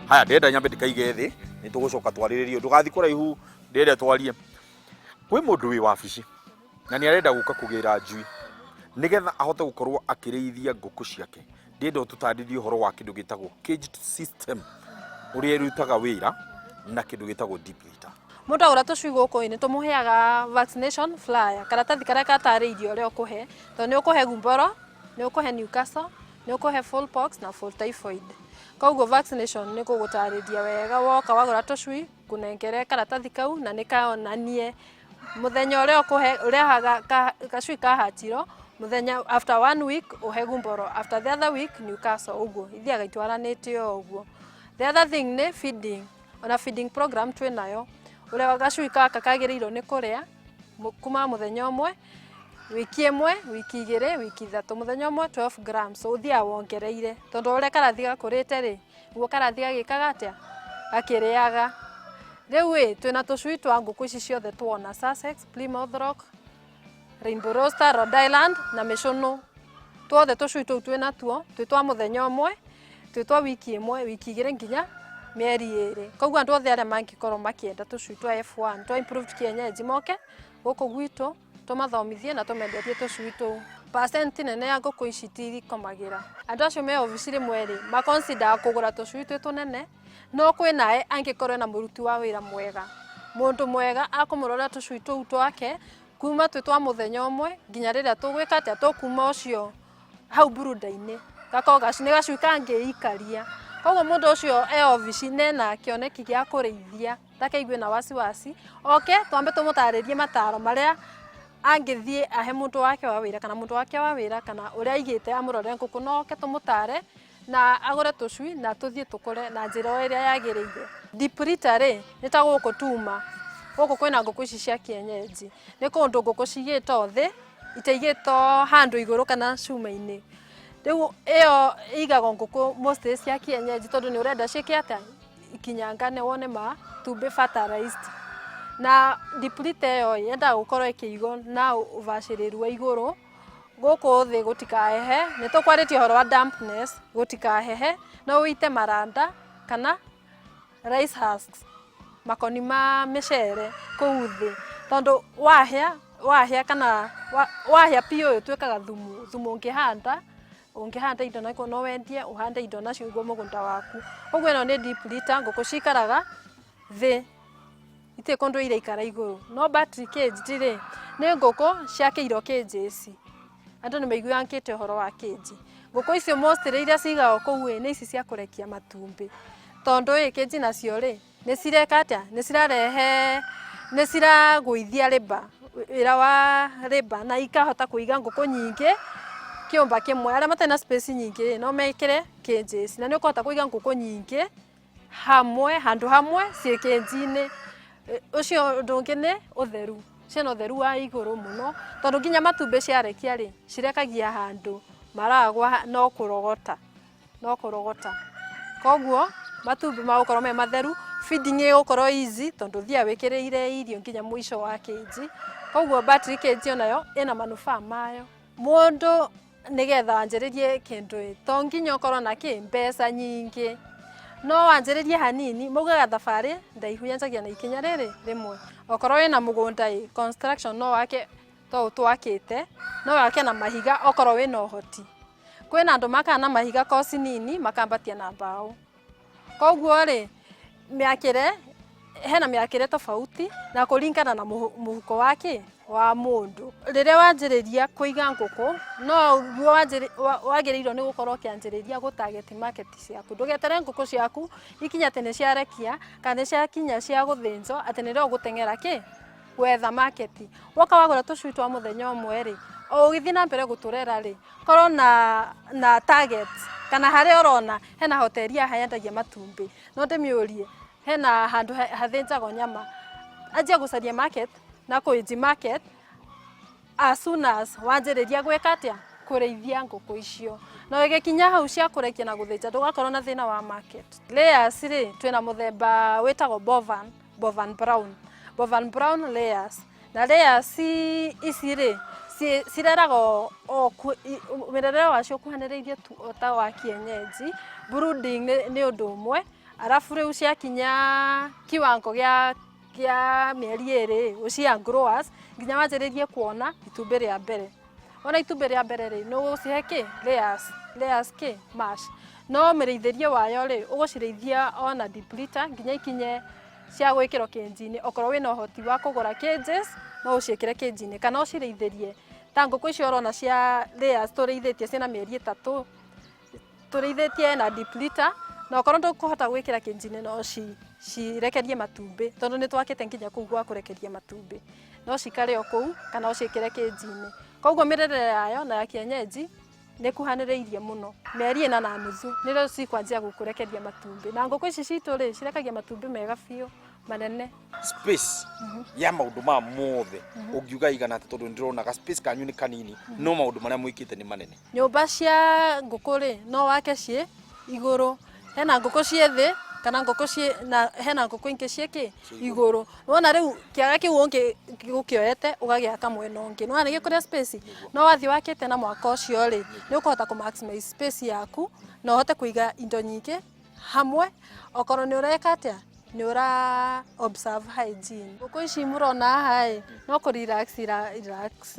Haya, ndĩrenda nyambe ndĩkaige thĩ, nĩ tũgũcoka twarĩrĩrie, ndũgathiĩ kũraihu, ndĩrenda twarie. Kwĩ mũndũ wĩ wabici na nĩ arenda gũka kũgĩra njui nĩgetha ahote gũkorwo akĩrĩithia ngũkũ ciake. Ndĩrenda ũtũtarĩrie ũhoro wa kĩndũ gĩtagwo caged system, ũrĩa ĩrutaga wĩra na kĩndũ gĩtagwo deep litter. Mũndũ agũra tũcui gũkũ ĩ, nĩ tũmũheaga vaccination flyer, karatathi karĩa gatarĩirie ũrĩa ũkũhe, tondũ nĩ ũkũhe gumboro, nĩ ũkũhe Newcastle, nĩ ũkũhe full pox na full typhoid. Koguo vaccination nĩ gũgũtarĩria wega woka wagũra tũcui, ngũnengere karatathi kau na nĩ kaonanie mũthenya ũrĩa ũkũhe, ũrĩa gacui kahatirwo, mũthenya after one week ũhe gumboro, after the other week Newcastle, ũguo, ithiaga itwaranĩte o ũguo. The other thing nĩ feeding, ona feeding program twĩ nayo, ũrĩa gacui gaka kagĩrĩirwo nĩ kũrĩa kuma mũthenya ũmwe, wiki ĩmwe, wiki 2, wiki 3, mũthenya ũmwe 12 grams, ũthiaga wongereire, tondũ ũrĩa karathiĩ gakũrĩte rĩ, nĩguo karathiĩ gagĩkaga atĩa, gakĩrĩaga. Rĩu ĩ, twĩna tũcui twa ngũkũ ici ciothe tuona, Sussex, Plymouth Rock, Rainbow Roaster, Rhode Island na mĩcũnũ. Tuothe tũcui tũu twĩna tuo, twĩ twa mũthenya ũmwe, twĩ twa wiki ĩmwe, wiki 2 nginya mĩeri 2. Koguo andũ othe arĩa mangĩkorwo makĩenda tũcui twa F1, twa improved kienyeji moke gũkũ gwitũ, tũmathomithie na tũmenderie tũcui tũu. Percent nene ya ngũkũ ici tirikomagĩra. Andũ acio me obici rĩmwe rĩ, ma consider kũgũra tũcui twĩ tũnene, no kwĩnae angĩkorwo ena mũruti wa wĩra mwega. Mũndũ mwega akũmũrorera tũcui tũu twake, kuma twĩ twa mũthenya ũmwe nginya rĩrĩa tũgwĩka atĩa, tũkuma ũcio hau brooder-inĩ, gakorwo nĩ gacui kangĩikaria. Koguo mũndũ ũcio e obici na ena kĩoneki gĩa kũrĩithia, ndakaigue na wasiwasi, oke twambe tũmũtarĩrie mataro marĩa angĩthiĩ ahe mũndũ wake wa wĩra kana mũndũ wake wa wĩra kana ũrĩa aigĩte amũrorere ngũkũ, no oke tũmũtare na agũre tũcui na tũthiĩ tũkũre na njĩra o ĩrĩa yagĩrĩire. Deep litter rĩ, nĩ ta gũkũ tuma, gũkũ kwĩna ngũkũ ici cia kienyeji, nĩ kũndũ ngũkũ cigĩtwo thĩ, itaigĩtwo handũ igũrũ kana cuma-inĩ. Rĩu ĩyo ĩigagwo ngũkũ mostly cia kienyeji tondũ nĩ ũrenda ciĩke atĩa, ikinyangane wone matumbĩ fertilized. Na deep litter ĩyo yendaga gũkorwo ĩkĩigwo na ũbacĩrĩru wa igũrũ, gũkũ thĩ gũtikahehe, nĩ tũkwarĩtie ũhoro wa dampness, gũtikahehe, no ũite maranda kana rice husks, makoni ma mĩcere kũu thĩ, tondũ wahĩa, wahĩa kana wahĩa biũ ĩtuĩkaga thumu, thumu ũngĩhanda, ũngĩhanda indo naguo no wendie, ũhande indo nacio nĩguo mũgũnda waku. Koguo ĩno nĩ deep litter, ngũkũ cikaraga thĩ, itirĩ kũndũ iraikara igũrũ. No battery cage rĩ, nĩ ngũkũ ciakĩirwo cages. Andũ nĩ maiguangĩte ũhoro wa cage. Ngũkũ icio mostly iria cigagwo kũu ĩ, nĩ ici cia kũrekia matumbĩ. Tondũ ĩ, cage nacio rĩ, nĩ cireka atĩa, nĩ cirarehe, nĩ ciragũithia labour, wĩra wa labour na ikahota kũiga ngũkũ nyingĩ kĩũmba kĩmwe. Arĩa matarĩ na space nyingĩ rĩ, no mekĩre cages na nĩ ũkũhota kũiga ngũkũ nyingĩ hamwe, handũ hamwe ciĩ cage-inĩ. Ũcio ũndũ ũngĩ nĩ ũtheru, ciĩna ũtheru wa igũrũ mũno, tondũ nginya matumbĩ ciarekia rĩ, cirekagia handũ maragwa no kũrogota, no kũrogota. Koguo matumbĩ magũkorwo me matheru, feeding ĩgũkorwo easy tondũ ũthiaga wĩkĩrĩire irio nginya mũico wa cage. Koguo battery cage onayo ĩna manufaa mayo. Mũndũ nĩgetha wanjĩrĩrie kĩndũ ĩ, to nginya ũkorwo na kĩ, mbeca nyingĩ. No wanjĩrĩrie hanini, maugaga thabarĩ ndaihu yanjagia na ikinya rĩrĩ rĩmwe. Okorwo wĩna mũgũnda ĩ, construction no wake ta ũũ twakĩte, no wake na mahiga okorwo wĩna ũhoti. Kwĩna andũ makaga na mahiga koci nini makambatia na mbaũ. Koguo rĩ, mĩakĩre, hena mĩakĩre tofauti na kũringana na mũhuko wa kĩ, wa mũndũ. Rĩrĩa wanjĩrĩria kũiga ngũkũ, noguo wagĩrĩirwo nĩ gũkorwo ũkĩanjĩrĩria gũ target market ciaku. Ndũgeterere ngũkũ ciaku ikinye atĩ nĩ ciarekia kana nĩ ciakinya cia gũthĩnjwo atĩ nĩrĩo ũgũteng'era kĩ, gwetha market. Woka wagũra tũcui twa mũthenya ũmwe rĩ, o ũgĩthiĩ na mbere gũtũrera rĩ, korwo na target kana harĩa ũrona hena hoteli haha yendagia matumbĩ, no ndĩmĩũrie hena handũ hathĩnjagwo nyama, anjia gũcaria market na kũĩnji market as soon as wanjĩrĩria gwĩka atĩa, kũrĩithia ngũkũ icio. Na ũgĩkinya hau cia kũrekia na gũthĩnja ndũgakorwo na thĩna wa market. Layers rĩ, twĩna mũthemba wĩtagwo Bovan, Bovan Brown, Bovan Brown layers. Na layers ici rĩ, cireragwo o mĩrerere wacio ũkuhanĩrĩirie tu o ta wa kienyeji. Brooding nĩ ũndũ ũmwe. Arabu rĩu ciakinya kiwango gĩa kĩa mĩeri 2 ũcia growers nginya wanjĩrĩrie kuona itumbĩ rĩa mbere. Wona itumbĩ rĩa mbere rĩ, nĩ ũgũcihe kĩ? Layers, layers kĩ? Mash. No mĩrĩithĩrie wayo rĩ, ũgũcirĩithia ona deep litter nginya ikinye cia gwĩkĩrwo kĩnji-inĩ. Okorwo wĩna ũhoti wa kũgũra cages, no ũciĩkĩre kĩnji-inĩ kana ũcirĩithĩrie ta ngũkũ icio ũrona cia layers tũrĩithĩtie ciĩna mĩeri 3, tũrĩithĩtie na deep litter, na okorwo ndũkũhota gwĩkĩra kĩnji-inĩ no cirekerie matumbĩ, tondũ nĩ twakĩte nginya kũu gwa kũrekeria matumbĩ, no cikare o kũu kana ũciĩkĩre kĩnji-inĩ. Koguo mĩrerere yayo na ya kienyeji nĩ ĩkuhanĩrĩirie mũno. Mĩeri 4.5 nĩrĩo cikwanjia gũkũrekeria matumbĩ, na ngũkũ ici citũ rĩ, cirekagia matumbĩ mega biũ manene. Space ya maũndũ maya mothe ũngiuga igana atĩ, tondũ nĩndĩrona ga space kanyu nĩ kanini, no maũndũ marĩa mwĩkĩte nĩ manene. Nyũmba cia ngũkũ rĩ, no wake ciĩ igũrũ, hena ngũkũ ciĩ thĩ kana ngũkũ ciĩ na hena ngũkũ ingĩ ciĩ kĩ igũrũ. Wona rĩu kĩaga kĩu ũngĩ gũkĩoete ũgagĩaka mwena ũngĩ, nĩwona nĩ gĩkũrĩa space. No wathiĩ wakĩte na mwaka ũcio rĩ, nĩ ũkũhota kũ maximize space yaku na ũhote kũiga indo nyingĩ hamwe. Okorwo nĩ ũreka atĩa, nĩ ũra observe hygiene. Ngũkũ ici mũrona haha ĩ, no kũ relax relax,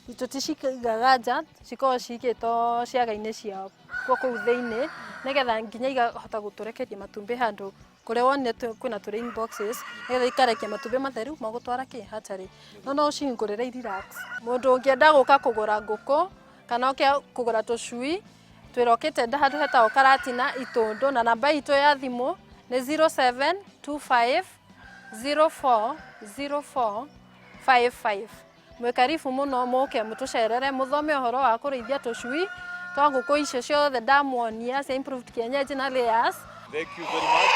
tũticigaga nja, cikoragwo cigĩtwo ciaga-inĩ ciao kũu thĩinĩ, nĩgetha nginya ikahota gũtũrekeria matumbĩ handũ kũrĩa wonire kwĩna tũ laying boxes, nĩgetha ikarekia matumbĩ matheru magũtwara kĩ hatchery. No no ũcihingũrĩre i relax. Mũndũ ũngĩenda gũka kũgũra ngũkũ kana oke kũgũra tũcui, twĩrokĩte handũ hetagwo Karatina Itũndũ, na namba itũ ya thimũ nĩ 0725 04 04 55. Mwĩ karibu mũno mũke mũtũcerere, mũthome ũhoro wa kũrĩithia tũcui twa ngũkũ icio ciothe ndamuonia cia improved kienyeji na layers. Thank you very much.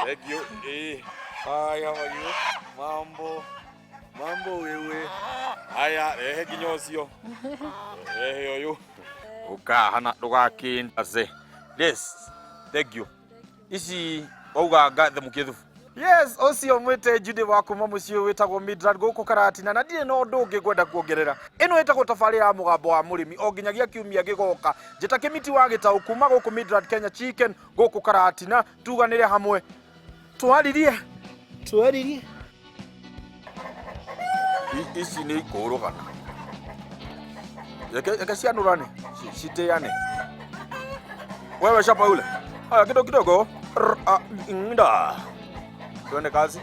Thank you. Eh. Hi, how are you? Mambo. Mambo wewe. Haya, rehe nginya ũcio. Rehe ũyũ. Ũka hana ndũgakĩndace. Yes. Thank you. Ici wauga ngathemũkie thubu. Yes, ũcio mwĩte Judy wa kuma mũciĩ wĩtagwo Midrand gũkũ Karatina, na ndirĩ na ũndũ ũngĩ ngwenda kuongerera. Ĩno ĩtagwo tabarĩra ya Mũgambo wa Mũrĩmi, o nginyagia kiumia gĩgoka. Njĩta Kĩmiti wa Gĩtaũ kuma gũkũ Midrand Kenya Chicken gũkũ Karatina, tuganĩre hamwe, twaririe twaririe. Ici nĩ ikũrũgana, reke cianũrane, citĩane. Wewe shapa ule. Haya, kidogo kidogo. Nda. Tuende kazi.